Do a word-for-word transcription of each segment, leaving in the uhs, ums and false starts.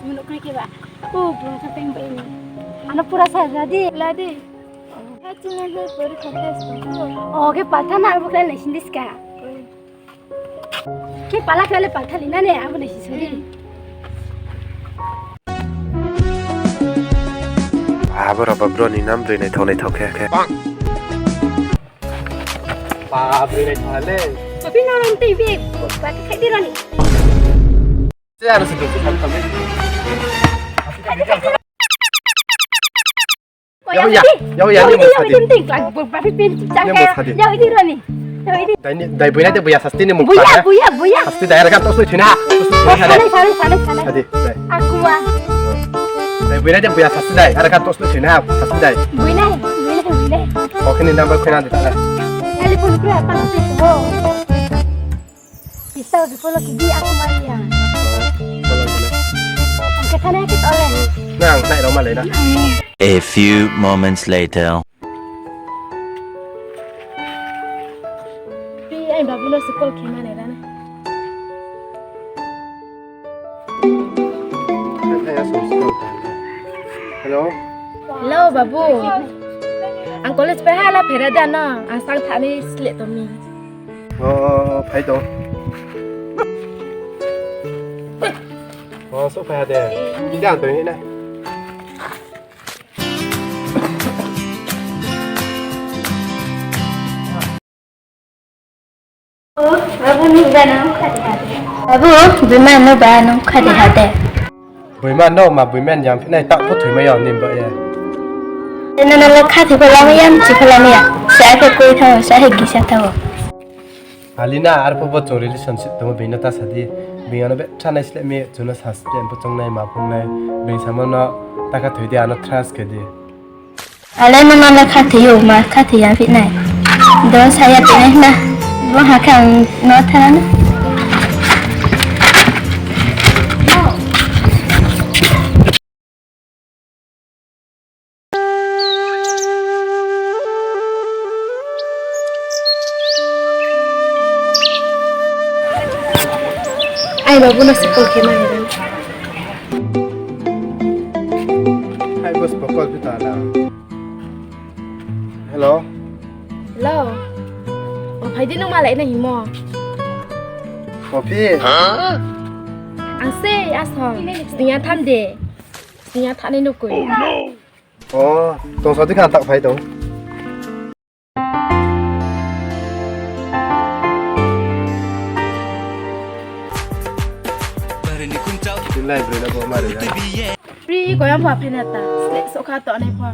Mano kri ke ba. O, bung kha peng ba ini. Ano pura sa jadi. Ladi. Hai chini hai pura contest ko. O, ke paltha na abo kla nai sindi ska. Ke pala kla le paltha li na ne, abo nai si sori. Abo raba bro ni nam broi naithok naithok khe khe. Ba, broi naithok le. Kopi no rom tei bi, ba khe khai di roni. Se ano se dukhu thang thang. Yau ya, yau ya, ni mo sadi. Ting klang, bu ba pin chang. Ni mo sadi. Yau di roni. Yau di. Dai ni, dai buina de buya sasti ni mo. Buya, buya, buya. Sasti dai, ara kan tos le thina. Sale, sale, sale, sale. Sadi, dai. Aku ma. Dai buina de buya sasti dai, ara kan tos le thina, sasti dai. Buina, buina, buina. Oke ni number kena de tala. Telepon kira tang se bo. Isa di polo ki di aku mari ya. Polo, polo. Ang kethane ki tole. Nang, nai roma le na. A few moments later. Pi, ai babu no school khe mane rana. Hello. Hello, babu. Ang college pai ha la phera da no, ang sang thani sleh tong mi. O, phai tong. O, so phai ha de. Jang tong ni na. Babu, ni ba nang kha de ha de. Babu, boima no ba nang kha de ha de. Boima no ma boima yang phi nai ta pho thoi mai ya ni ba ye. Nang no kha thoi pho lamai ya, mchi pho lamai ya. Sa khe koi thanng, sa khe gisa thanng. Alina, arphuh bo chung relationship tongmo being no ta sa di. Being ano betha naisleh mi, chung no sa sleh pho chong nai, ma phung nai. Being samo no ta kha thoi di, ano trust khe di. Ale no no le khathoi ou, ma khathoi ya phi nai. Do saya phi nai na. Bo ha khe ang no thanng na. Ai babu no se call khe mani rang. Ai boss bo call phi ta na. Hello. Hello. O phai di, nung malai na himo. O phi. Ang se asong. Sting ya tham de. Sting ya thanai no koi. O, tong sa di kha tak phai tong. Tin lai broi no bo mari ya. Free ko yang pha phena ta. Sleh so kha to nai pha.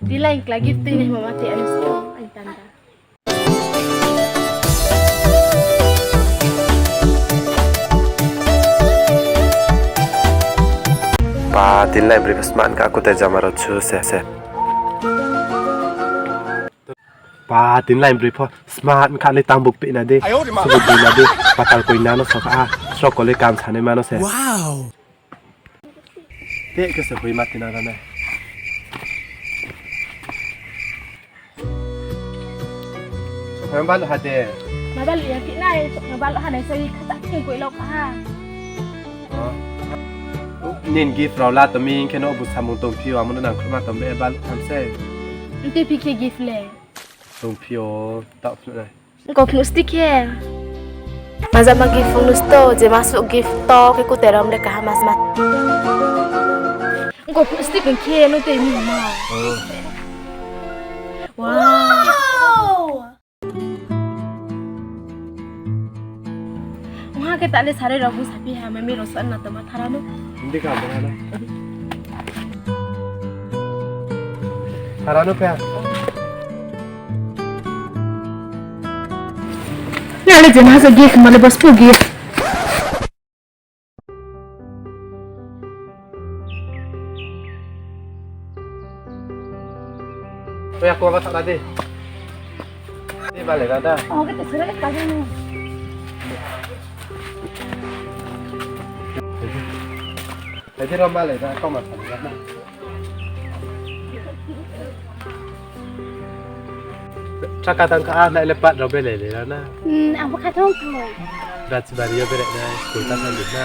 Tin lai kla gift tui nai mama te ani so ai tanda. Pa, tin lai broi pho smart kha, kutai jama rao chu se se. Pa, tin lai broi pho smart kha le tang buk pina de. Subuk pina de. Patal koi na no so kha. Srok kole kam sanai ma no se. Wow. Te khe se hui ma tina rana. Sophai baluh ha de. Ma baluh ya phi nai, ma baluh ha nai sai khatak khe koi lok ha. Nin gift rao la to ming khe no bu samung tong phi o, amo no nang khuma tong be baluh tham se. Nte phi khe gift le. Tong phi o, tak phi nai. Ngko phnuh sti khe. Maja ma gift phnuh sto, je ma suh gift to khe kutai rom de kaham mas ma. Ngko phnuh sti peng khe no te mi ma. Oh. Wow. Ong ha khe tale sare rao bu sapi ha, mami rao sa na tama thara no. Hindi ka, hindi ka. Thara no khe. Nale je ma sa gift, male bos pu gift. Oya, ko ba thara de. Di bale da da. Oh, kita sudah ni kali ni. Jadi rom bale da, ko ma thara da. Saka tang kha, nai le pat rao bele le na. Hmm, ang bo kha thong kho. Rajbari yo bele na, school ta thang na.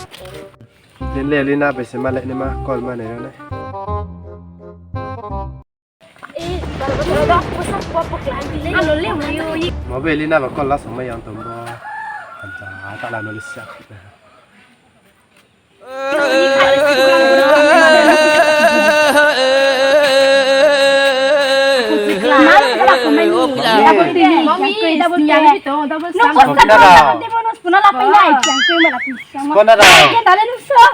Din le Lina bai se ma le ni ma call ma nai ra nai. Ma bai Lina ba call la song mai yang tong bo. Hamsa, ta la no le sa. Kona da.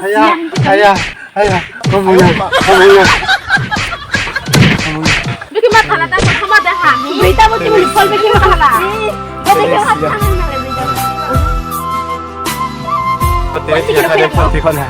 Aya, aya, aya. Kamu ya, kamu ya. Biki ma thala ta, kamu ma da ha. Bita mo ti mo phol biki ma thala. Biki ma thala na le bita. Pati ya, ada pati kona.